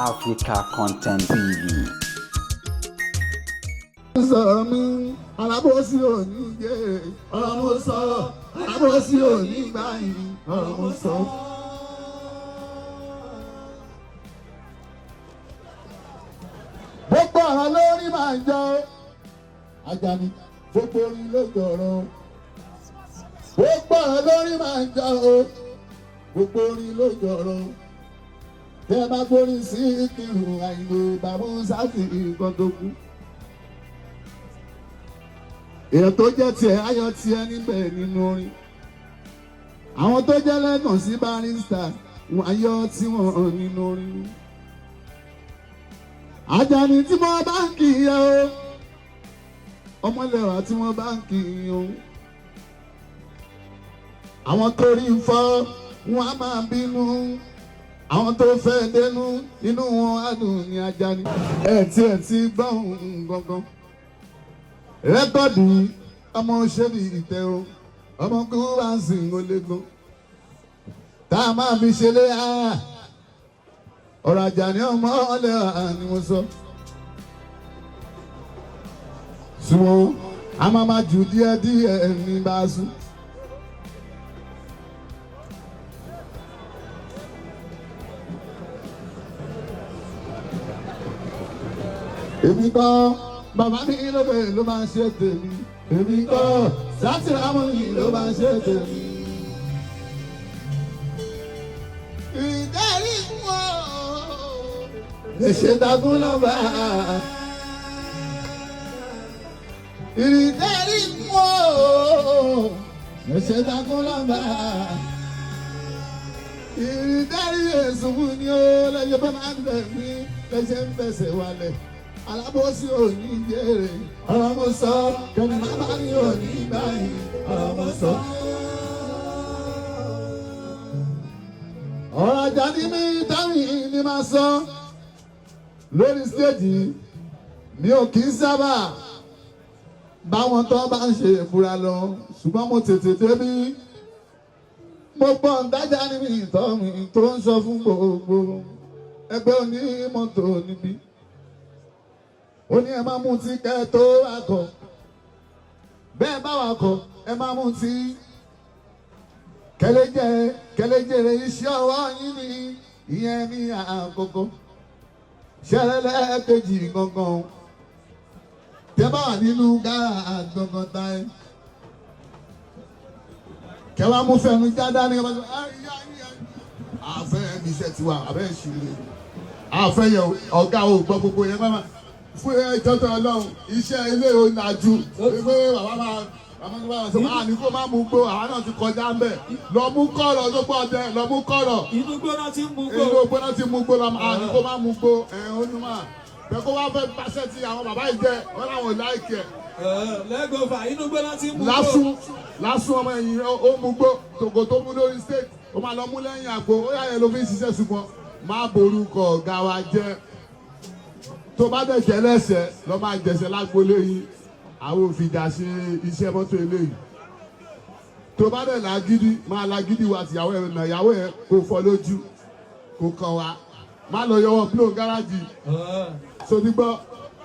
Africa Content TV. Sọ̀rọ̀ mi, alábòsí òní jẹ́ ọ̀rọ̀ mo sọ, alábòsí òní gbàyìn ọ̀rọ̀ mo sọ. Gbogbo ọ̀rọ̀ lórí máa ń jọ Àjàní, gbogbo orin ló jọ̀rọ̀. Gbogbo ọ̀rọ̀ lórí máa ń jọ o, gbogbo orin ló jọ̀rọ̀. Tẹ́ bá gbórin sí Ìkírun Àyìnbó bàbá sáfì nǹkan tó kú, èèyàn tó jẹ́ tiẹ̀ ayọ̀ tiẹ̀ níbẹ̀ nínú orin. Àwọn tó jẹ́ lẹ́gàn sí Barrister, wọn ayọ̀ tí wọ́n nínú orin. Àjàní tí mo bá ń kì í yẹ o, ọmọlẹ́wà tí wọ́n bá ń kì í o, àwọn tó rí ń fọ́ wọn á máa bínú, àwọn tó fẹ́ dénú inú wọn á dùn ní Àjàní. Ẹ̀ tí ẹ̀ ti gbọ́ ohun gangan record ọmọ ṣẹ́bi ìtẹ́ o, ọmọ kú wá ń sìn olégun tá a máa fi ṣe lé ọ̀rọ̀ Àjàní ọmọ ọlẹ́wà ni mo sọ. Ṣùgbọ́n a máa ma jù díẹ̀ díẹ̀ ní bá a sùn. Èmi kọ́, bàbá mi ló bẹ̀rẹ̀ ló máa ń ṣe tèmi. Èmi kọ́, sátìrámù yìí ló máa ń ṣe tèmi. Ìdarí wọn lè ṣe dagún lọ́ba. Ìdarí wọn lè ṣe dagún lọ́ba. Ìdarí èsùn ni ó lẹ́yìn bá máa ń bẹ̀ mí lẹ́sẹ̀ ń fẹsẹ̀ wálẹ̀. Alábòsí òní jèrè ọ̀rọ̀ mo sọ, kẹ́ni màmá ní òní báyìí ọ̀rọ̀ mo sọ. Ọ̀rọ̀ Àjàní mi táwọn ni máa sọ lórí stéèjì, mi ò kì í sábà báwọn tó bá ń ṣe ìfura lọ, ṣùgbọ́n mo tètè débí, mo gbọ́ ń dájà níbi ìtọ́ mi tó ń sọ fún gbogbo ẹgbẹ́ onímọ́tò níbí. Ó ní ẹ má mú tí kẹ́ tó wakọ̀, bẹ́ẹ̀ bá wakọ̀ ẹ má mú tí kẹlẹ́jẹ kẹlẹ́jẹrẹ iṣẹ́ ọwọ́ yín ni ìyẹn ní àkókò ṣẹlẹ̀ kejì gangan tẹ́ bá wà nínú gárà gangan táyé kẹwàá mú fẹnu já dání àfẹ́ ẹbí iṣẹ́ tiwa àbẹ́ ìṣirò àfẹ́ yẹn ọ̀gá ò gbọ́ gbogbo yẹn máa fún ìjọba Ọlọ́run iṣẹ́ ilé ìlàjú pé bàbá máa bàbá máa sọ máa ní kó má mú gbó, àwọn náà ti kọjá ń bẹ̀ lọ mú kọ̀rọ̀ tó pọ̀ dẹ lọ mú kọ̀rọ̀. Inú gbóná ti ń mú gbó. Inú gbóná ti mú gbó lọ máa ní kó má mú gbó ẹ̀ ó ní máa bẹ́ẹ̀ kó wá fẹ́ pàṣẹ ti àwọn bàbá yìí jẹ wọn làwọn ò láìkẹ́. Lẹ́gọ̀fà, inú gbóná ti ń mú gbó. Lásùn lásùn ọmọ ẹ̀yìn ó mú gbó tòkò tó mú lórí stage ó máa lọ mú lẹ́yìn àgbo ó yà yẹn ló fi ń ṣiṣẹ́, ṣùgbọ́n má borúkọ ọ̀gá wa jẹ́. Tó bá dẹ̀ jẹ́ lẹ́sẹ̀ lọ́ máa jẹ̀sẹ̀ lágbolé yìí, àwọn òfìjà ṣe iṣẹ́ mọ́tò eléyìí. Tó bá dẹ̀ lágídí máa lágídí wa tìyàwó ẹ̀ nà ìyàwó ẹ̀ kò fọ́ lójú kò kàn wá, má lọ yọwọ́ blow gáràjì sotigbọ́.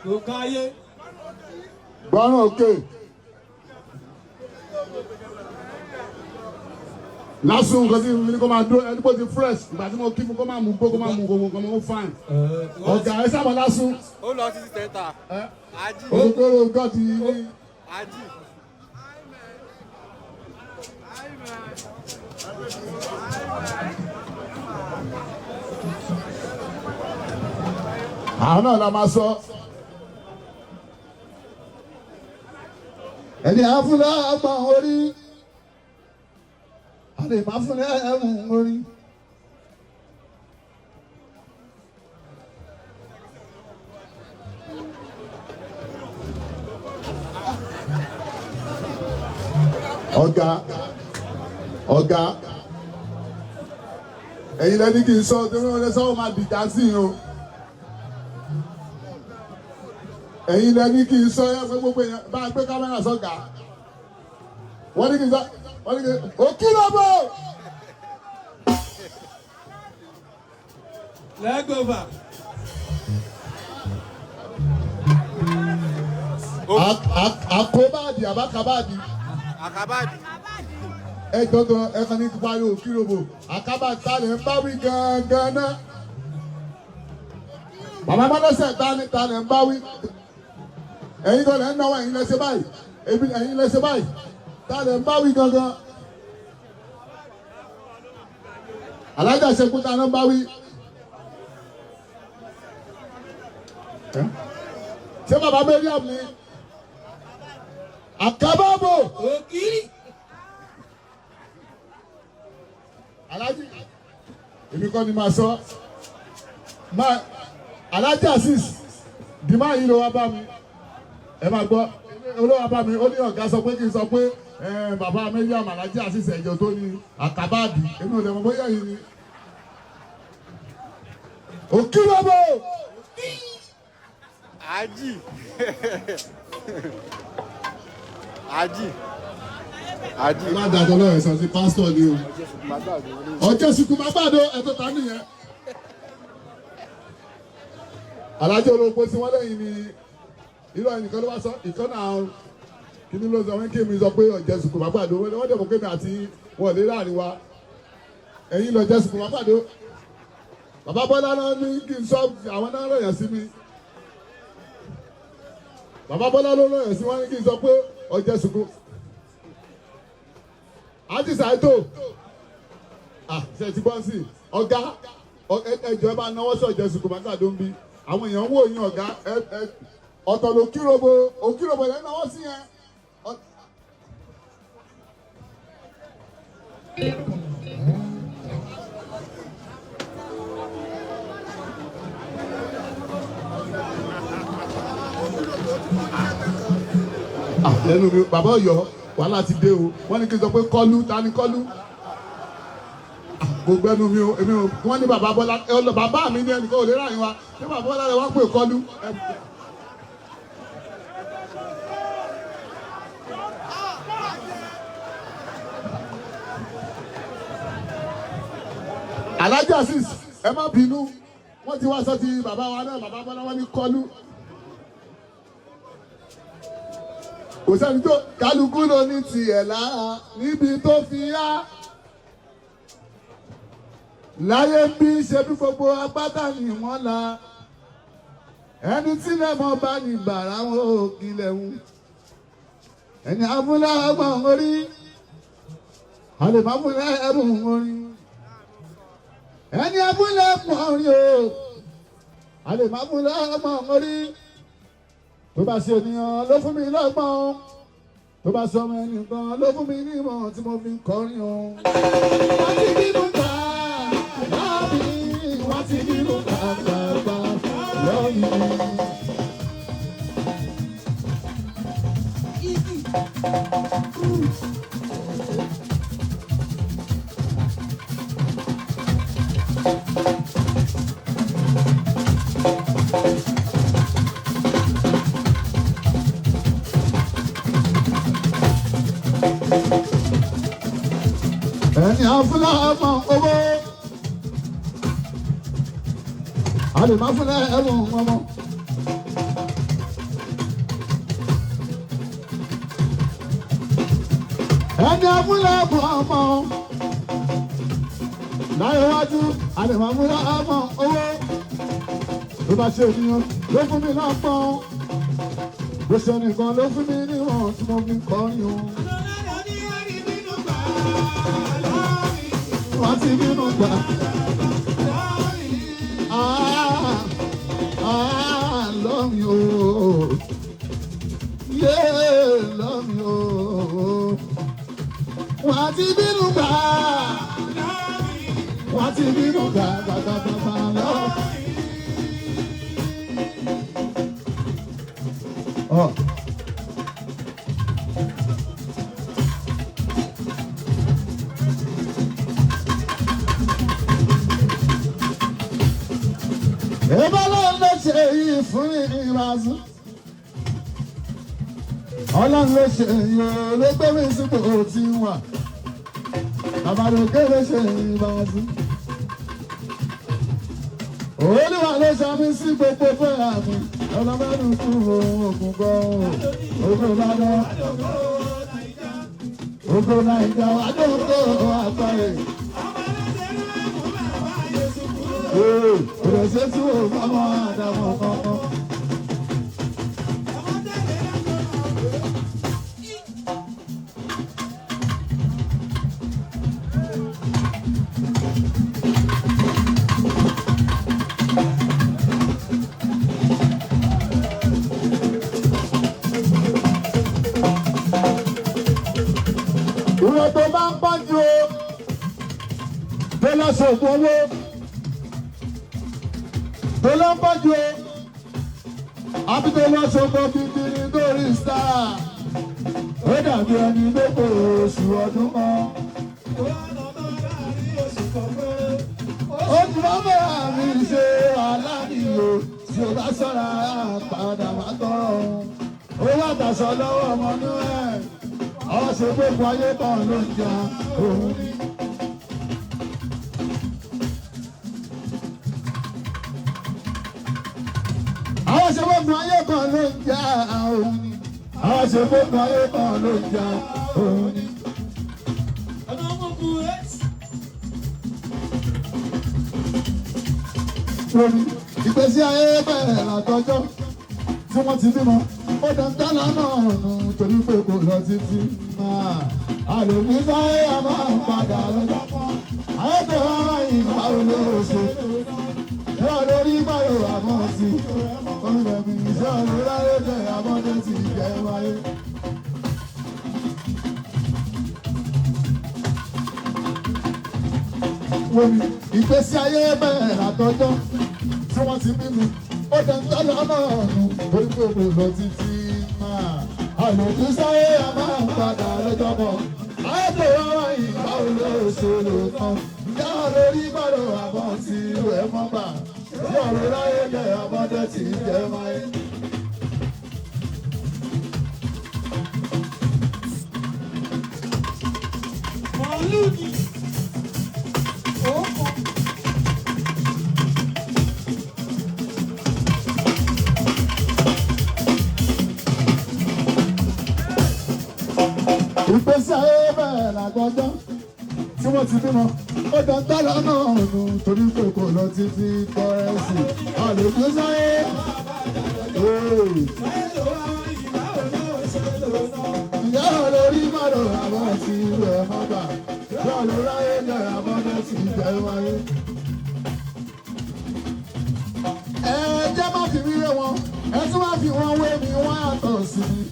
Kò káyé. Gbọ́ràn òkè lásùn nǹkan tí mo ní kó máa dúró ẹni kó ti fresh ìgbà tí mo kí fún kó máa mú gbó kó máa mú gbogbo nǹkan mọ́ fine ọ̀gá ẹ sábà lásùn. Ó lọ sí sẹ́ńtà. Ají. Olùkóró gọ́ọ̀tì. Ají. Àwọn náà la máa sọ. Ẹni àfúnlá ọgbọ̀n orí àlè má fúnlẹ̀ ẹ̀mú orí. Ọ̀gá ọ̀gá, ẹ̀yin lẹ́ni kì í sọ torí wọn lè sọ wọn máa dìjà sí i o. Ẹ̀yin lẹ́ni kì í sọ ẹ pé gbogbo èèyàn bá a gbé kámẹ́rà sọ́gà, wọ́n ní kì í sọ, wọ́n ní kì í òkí lọ́bọ̀. Lẹ́gọ̀fà. Àkóbáàdì àbákàbáàdì. Àkàbàdì. Ẹ gbọ́dọ̀ ẹ kàn ní parí òkìròbò àkàbàdì ta lè ń bá wí gangan náà. Bàbá Mọ́lọ́sẹ̀ ta lè ń bá wí. Ẹ̀yin kan lè ń náwó ẹ̀yin lẹ́sẹ̀ báyìí. Èmi ẹ̀yin lẹ́sẹ̀ báyìí. Ta lè ń bá wí gangan. Alájà Ṣẹ́gun ta ló ń bá wí. Ṣé bàbá Mariam ni? Àkàbàbò. Ògiri. Alájì èmi kọ́ ni màá sọ máa Alájì Azeez dìmá yìí ló wá bá mi ẹ máa gbọ́ ló wá bá mi ó ní ọ̀gá sọ pé kí n sọ pé bàbá Mariam Alájì Azeez ẹ̀jọ̀ tó ní àkàbàbì èmi ò lè mọ bóyá yìí ni. Òkìrọ̀bọ̀. Ají. Ají. Ají. Ẹ má dàdọ́ lọ́rọ̀ ẹ̀sán sí pásítọ̀ ni o. Ọjọ́ ìsìnkú máa gbàdo ẹ̀tọ́ ta nìyẹn. Alájọ olóògbé tí wọ́n lẹ́yìn ni irú ẹnìkan ló bá sọ ìkànnà kíní ló sọ wọ́n kí mi sọ pé ọjọ́ ìsìnkú máa gbàdo wọ́n dẹ̀ mọ̀ pé mi àti wọn lè láàrin wa. Ẹ̀yin lọ jẹ́ ìsìnkú máa gbàdo. Bàbá Bọ́lá náà ní kí n sọ àwọn náà lọ́yàn sí mi. Bàbá Bọ́lá ló lọ́yàn sí wọn ní kí n sọ pé ọjọ́ ìsìnkú. Àti Saito ṣe ti gbọ́n sí ọ̀gá ẹjọ́ ẹ bá náwó sí ọ̀jẹ̀ sùkùn bàtà tó ń bi àwọn èèyàn ń wò yín ọ̀gá ọ̀tọ̀ ló kíròbó òkíròbó lẹ́ náwó sí yẹn. Lẹ́nu mi bàbá Ọ̀yọ́ wàhálà ti dé o wọ́n ní kí n sọ pé kọ́lú ta ni kọ́lú kò gbẹnu mi o èmi o wọ́n ní bàbá Bọ́lá bàbá mi ní ẹnìkan ò lè ráyìn wa ṣé bàbá Bọ́lá rẹ wá pè kọ́lú. Alhaji Azeez ẹ má bínú wọ́n ti wá sọ ti bàbá wa náà bàbá Bọ́lá wọ́n ní kọ́lú. Kò sẹ́ni tó kálukú ló ní tiẹ̀ lára níbi tó fi yá. Láyé ń bí ṣe bí gbogbo agbátá ni wọ́n la. Ẹni tí lẹ́mọ̀ bá ní bàrà wọn ò kílẹ̀ ń. Ẹni abúlé ọgbọ̀n orí. Àlèmọ́ abúlé ẹ̀bùn orí. Ẹni abúlé ọgbọ̀n orí o. Àlèmọ́ abúlé ọgbọ̀n orí. Tó bá ṣe ènìyàn ló fún mi lọ́gbọ́n. Tó bá sọmọ ẹnìkan ló fún mi ní ìmọ̀ tí mo fi ń kọrin o. Wọ́n ti bínú gbà láàbí, wọ́n ti bínú gbà gbàgbà lọ́yìn. Ẹni afúnlá ọmọ owó àlèmáfúnlá ẹ̀bùn ọmọ. Ẹni afúnlá ẹ̀bùn ọmọ láyé wájú àlèmáfúnlá ọmọ owó ló bá ṣe ènìyàn ló fún mi lọ́pọ̀ bó ṣe nìkan ló fún mi níwọ̀n tí mo fi ń kọrin o. Wọ́n ti bínú gbà. Lọ́mi o. Yé lọ́mi o. Wọ́n ti bínú gbà. Wọ́n ti bínú gbà gbàgbàgbà lọ. Oh. Eba ló ló ṣe yìí fún ìrìnàzú. Ọlọ́run ló ṣe yìí o, ló gbé mi sípò tí ń wà. Bàbá lókè ló ṣe ìrìnàzú. Olúwa ló ṣe mí sí gbogbo fúnra mi. Ọlọ́mọdún fún ògùn gan ògùn lọ́dọ̀ ògùn Nàìjà wà lóko àgbáyé. Ìrẹsẹ̀ tí ò bá mọ́ àdàmọ̀ kankan. Ìwọ tó bá ń pọ́njú o, tó lọ sọ̀gbọ́n owó, tó lọ ń pọ́njú o, àbí tó lọ sọ̀gbọ́n gidi lórí star, ó dàbí ẹni tó kò oṣù ọdún kan. Oṣù bàbá mi ṣe wàhálà mi o, tí o bá ṣọ́ra padà wá tọrọ. Owó àtàṣọ lọ́wọ́ ọmọ inú ẹ̀ ọ̀sẹ̀ gbogbo ayé kan ló ń jà òun ni. Àwọn ṣe gbogbo ayé kan ló ń jà òun ni. Àwọn ṣe gbogbo ayé kan ló ń jà òun ni. Lórí ìgbésí ayé bẹ̀rẹ̀ látọjọ́ tí wọ́n ti bímọ ó dáńtálá náà nù torí pé kò lọ títí máa àlòmí sáyé a máa ń padà lọ́jọ́ kan ayé tó wá ìgbà olóòṣè yóò lórí báyò àmọ́ sí olùrẹ̀mí ìṣòro láyé jẹ́ àmọ́dé ti jẹ́ wáyé. Wọ́n ìgbésí ayé bẹ̀rẹ̀ látọjọ́ tí wọ́n ti bí mi ó dáńtálá náà nù torí pé kò lọ títí máa àlòkù sáyé a máa ń padà lọ́jọ́ kan àìpé wá ìgbà olóòṣèlú kan ìyá lórí gbọ́dọ̀ àbọ̀ tí ẹ mọ́ gbà yọ̀rọ̀ láyé jẹ́ àbọ̀dé tí jẹ́ máyé. Ìgbésí ayé bẹ̀rẹ̀ làgbọ́jọ́ tí wọ́n ti bímọ ó dáńtálá náà nù torí pé kò lọ títí kọ́rẹ́sì àlòkù sáyé. Ìyá olórí mọ̀rọ̀ àwọn tí ẹ̀ mọ́ bà yóò láyé jẹ́ àbọ̀dé tí jẹ́ wáyé. Ẹ jẹ́ má fi mí wé wọn, ẹ tún má fi wọn wé mi, wọ́n yàtọ̀ sí mi.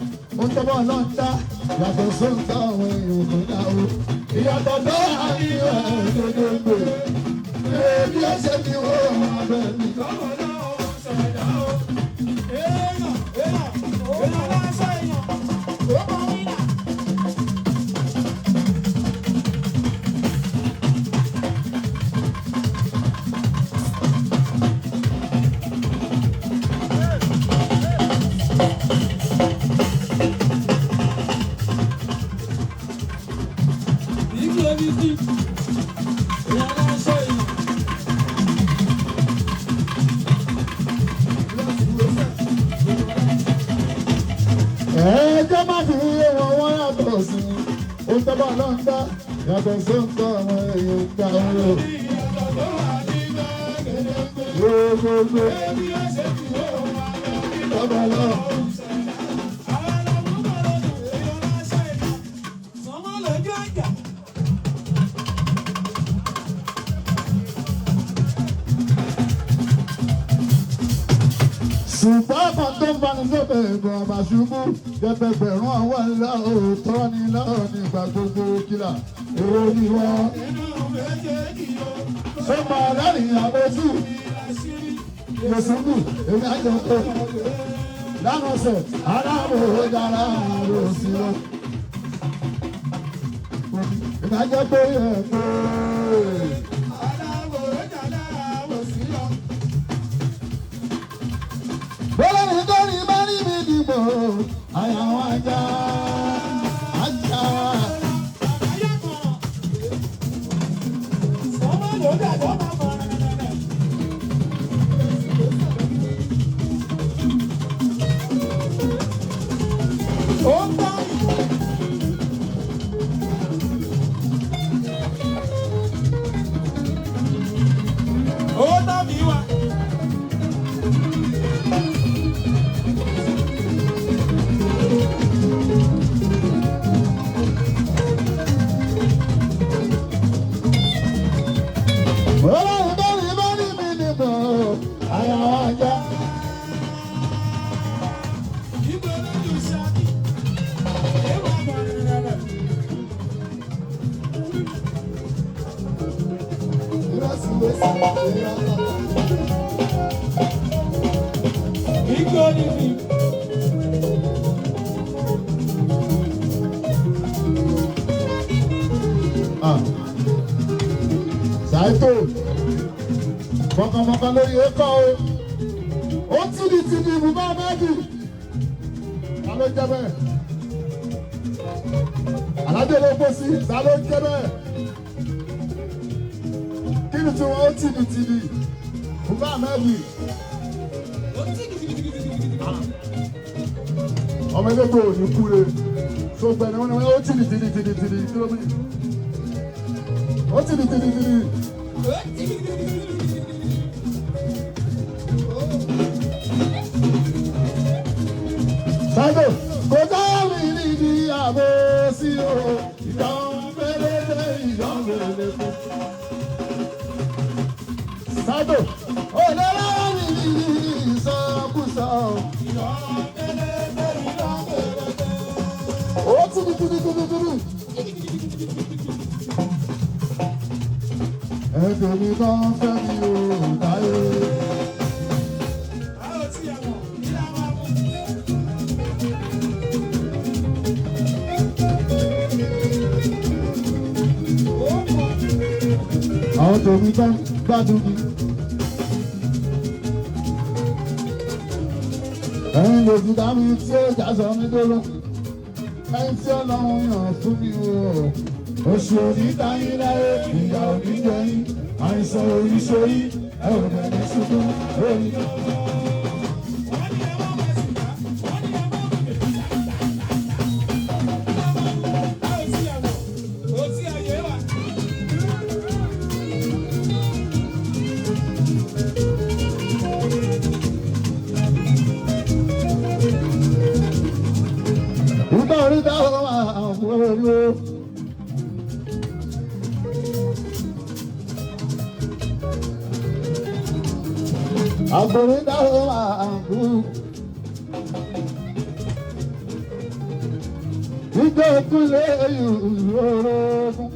Ó ń tọ́bọ̀ náà ń dá yàtọ̀ sóńtà àwọn èèyàn tó dá o. Ìyàtọ̀ tó wà ní ẹ̀ẹ́dẹ́gbẹ̀gbẹ̀. Èmi ẹ ṣe fi wọ́n abẹ́ mi. Ẹ̀ẹ́dẹ́ má fi wé wọn wọ́n yàtọ̀ sí i. Ó ń tọ́bọ̀ náà ń dá yàtọ̀ sóńtà àwọn èèyàn ń dá o. Gbogbogbò tọ́bọ̀ náà. Ṣùgbọ́n kan tó ń bani sókè ìgbọ̀n àbàṣubú jẹ́pẹ̀gbẹ̀rún àwọn ńlá òótọ́ ni lọ́ọ̀ nígbà gbogbo kílà èrò ni wọ́n. Sọ́mọ alárìn àbójú Yòsùnbù èmi àjọpọ̀ lánàá sẹ̀ aláàbò dára àrò sí wọn. Èmi àjọpọ̀ yẹ pé. Bọ́lá ní torí bá rí mi dìbò, àyà wọn ajá, ajá. Igbó ni mi. Ah. Ṣàìtò mọ̀kànmọ̀kàn lórí ẹ̀kọ́ o. Ó tìdí tìdí ibùbá méjì. Ta ló jẹ́ bẹ́ẹ̀? Alájọ ló kó sí, ta ló jẹ́ bẹ́ẹ̀? Kí ni tiwọn ó tìdí tìdí ibùbá méjì? Ó tí gidigidigidigidi. Ọmọ ẹgbẹ́ ò ní kúre. Tó gbẹ̀ni wọn ni wọ́n ó tìdí tìdí tìdí tìdí kí ló mú? Ó tìdí tìdí tìdí. Ó tí gidigidigidigidi. Ṣáìtò kò sáàmì nídìí àbò sí o. Ìdán pélété ìdán pélété. Ṣáìtò òlẹ́lá mi nídìí ìsọkúsọ. Ìdán pélété, ìdán pélété. Ó tìdí tìdí tìdí tìdí. Ẹ̀fẹ̀ mi kan fẹ́ mi ò dáyé. A ò tí ẹ mọ̀, kí la máa mú? Ó mọ̀. Àwọn tèmi kan gbádùn mi. Ẹ̀yin lè fi dá mi tí ó já sọ mi dóró. Ẹ̀yin tí Ọlọ́run yàn fún mi o. Oṣù onídàáyín láyé, ìyá oníjẹyìn, àìsàn oríṣiríṣi, ẹ ò bẹ̀rẹ̀ ṣubú lórí. Wọ́n ní ẹ má máa sìgá, wọ́n ní ẹ má mú mi. A ò tí ẹ mọ̀, kò tí ẹ yé wa. Ìgbà orí dáhùn máa fún orí o. Àgbòrí dáhùn máa fún. Ìjọ kúlẹ̀ ìrọ̀rùn.